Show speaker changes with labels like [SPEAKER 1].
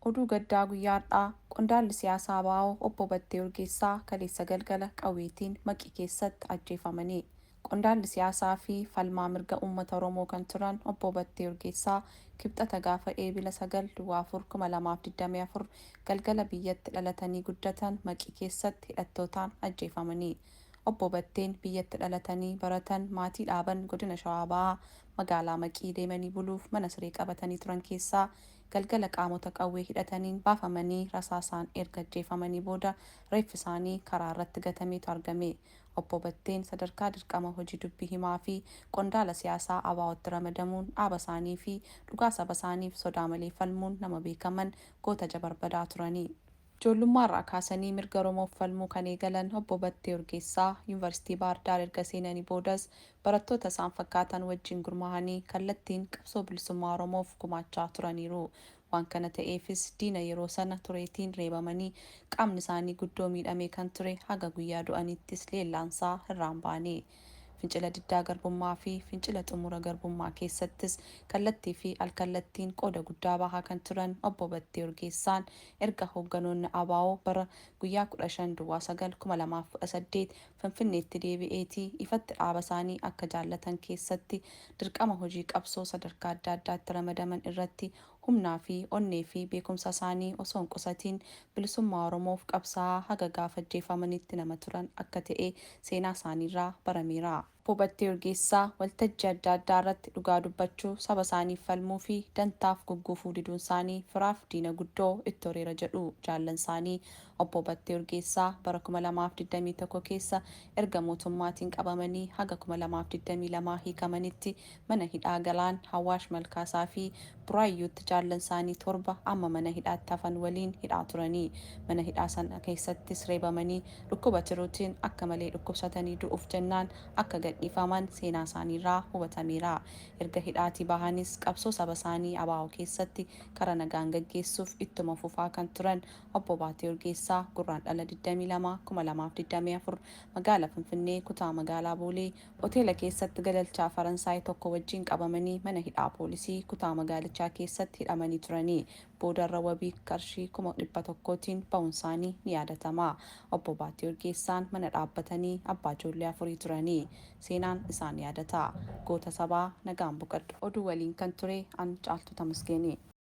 [SPEAKER 1] Oduu gaddaa guyyaa har'aa qondaalli siyaasaa ABO obbo Battee Urgeessaa kaleessa galgala qawweetiin Maqii keessatti ajjeefamani. Qondaalli siyaasaa fi falmaa mirga uummata Oromoo kan turan obbo Battee Urgeessaa Kibxata gaafa Eebila 9 04 2024 galgala biyyatti dhalatanii guddatan Maqii keessatti hidhattootaan ajjeefamani. Obbo Batteen biyyatti dhalatanii baratan maatii dhaaban godina Shawaa Bahaa magaalaa Maqii deemanii buluuf mana siree qabatanii turan keessaa galgala qaamota qawwee hidhataniin baafamanii rasaasaan erga ajjeefamanii booda reeffi isaanii karaa irratti gatameetu argame. Obbo Batteen sadarkaa dirqama hojii dubbi himaa fi qondaala siyaasaa ABOtti ramadamuun dhaaba isaanii fi dhugaa saba isaaniif sodaa malee falmuun nama beekaman goota ija barbadaa turani. Ijoollummaarraa kaasanii mirga Oromoof falmuu kan eegalan Obbo Battee Urgeessaa, Yuunivarsiitii Baahir Daar erga seenanii boodas barattoota isaan fakkaatan wajjin gurmaahanii kallattiin qabsoo bilisummaa Oromoof gumaachaa turaniiru. Waan kana ta'eefis diina yeroo sana tureetiin reebamanii qaamni isaanii guddoo miidhamee kan ture haga guyyaa du'aniittis leellaansaa irraa hin baane. Fincila Diddaa Garbummaa fi Fincila Xumura Garbummaa keessattis kallattii fi alkallattiin qooda guddaa bahaa kan turan Obbo Battee Urgeessaan erga hoogganoonni ABO bara guyyaa 15 duwwaa 9, 2018 Finfinneetti deebi'eetii ifatti dhaaba isaanii akka jaallatan keessatti dirqama hojii qabsoo sadarkaa adda addaatti ramadaman irratti humnaa fi onnee fi beekumsa isaanii osoo hin qusatiin bilisummaa Oromoof qabsaa'aa haga gaafa ajjeefamanitti nama turan akka ta'e seenaa isaaniirraa barameera. Obbo Battee Urgeessaa waltajjii adda addaa irratti dhugaa dubbachuu, saba isaaniif falmuu fi dantaaf gugguufuu diduun isaanii firaaf diina guddoo itti horeera jedhu jaallan isaanii. Obbo Battee Urgeessaa bara 2021 keessa erga mootummaatiin qabamanii haga 2022 hiikamanitti mana hidhaa Galaan, Hawaash Malkaasaa fi Buraayyuutti jaallan isaanii 7 amma mana hidhaatti hafan waliin hidhaa turani. Mana hidhaa sana keessattis reebamanii dhukkuba tiruutiin akka malee dhukkubsatanii du'uuf jennaan akka gadhiifaman seenaa isaaniirraa hubatameera. Erga hidhaatii bahanis qabsoo saba isaanii ABO keessatti kara nagaan gaggeessuuf ittuma fufaa kan turan Obbo Baatee Urgeessaa Gurraandhala 22, 2024 magaala Finfinnee kutaa magaalaa Boolee Hoteela keessatti galalchaa Faransaay tokko wajjin qabamanii mana hidhaa poolisii kutaa magaalichaa keessatti hidhamanii turanii boodarra wabii qarshii 100,000tiin bahuunsaanii ni yaadatama. Obbo Baatee Urgeessaan mana dhaabbatanii abbaa ijoollee afurii turanii. Seenaan isaan yaadata. Goota sabaa nagaan boqadhu. Oduu waliin kan ture an Caaltuu Tamasgeeni.